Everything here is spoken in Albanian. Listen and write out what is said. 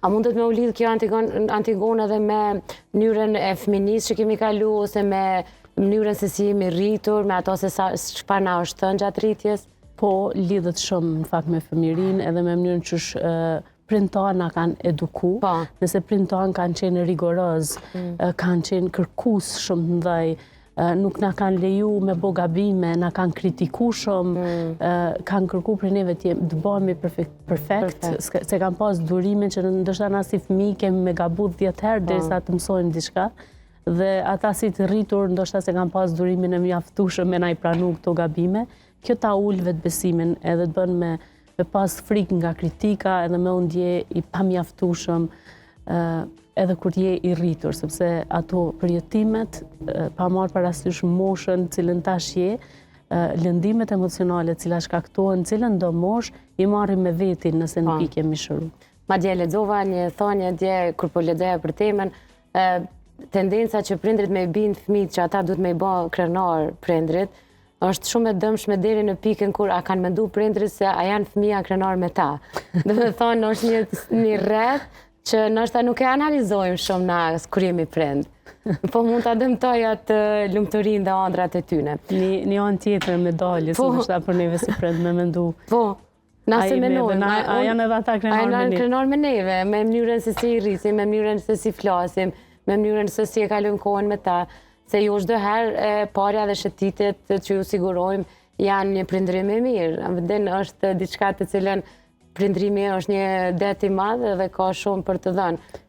A mundet me u lidhë kjo Antigon, Antigonë edhe me mënyrën e fëminisë që kemi kalu, ose me mënyrën se si jemi rritur, me ato se sa, çfarë na është thënë gjatë rritjes? Po, lidhet shumë në fakt me fëmijërinë edhe me mënyrën qysh prindët tanë na kanë eduku. Po. Nëse prindët tanë kanë qenë rigoroz, kanë qenë kërkus shumë të mdhaj, nuk na kanë leju me bo gabime, na kanë kritiku shumë, kanë kërku prej neve të të bëhemi perfekt, perfekt, se kanë pas durimin që ndoshta na si fëmijë kemi me gabu 10 herë derisa të mësojmë diçka. Dhe ata si të rritur ndoshta se kanë pas durimin e mjaftueshëm me na i pranu këto gabime. Kjo ta ul vetbesimin edhe të bën me me pas frikë nga kritika edhe me u ndje i pamjaftueshëm edhe kur je i rritur, sepse ato përjetimet, pa marrë parasysh moshën cilën tash je, lëndimet emocionale të cilat shkaktohen cilën do moshë, i marrim me veti nëse nuk i kemi shëru. Madje lexova një thonje dje kur po lexoja për temën, tendenca që prindrit me i bind fëmijët që ata duhet me i bë krenar prindrit, është shumë e dëmshme deri në pikën kur a kanë mendu prindrit se a janë fëmija krenar me ta. Do të thonë është një rreth që ndoshta nuk e analizojmë shumë na kur jemi prind. Po mund ta dëmtoj atë lumturinë dhe ëndrat e tyne. Një anë tjetër me dalje, se ndoshta për neve si prind me mendu. Po, na se menojmë. A janë edhe ata krenar me neve? Krenar me neve, me mënyrën se si i rrisim, me mënyrën se si flasim, me mënyrën se si e kalojmë kohën me ta, se jo çdo herë parja dhe shëtitjet që ju sigurojmë janë një prindrim i mirë. Vëndin është diçka të cilën prindrimi është një det i madh dhe ka shumë për të dhënë.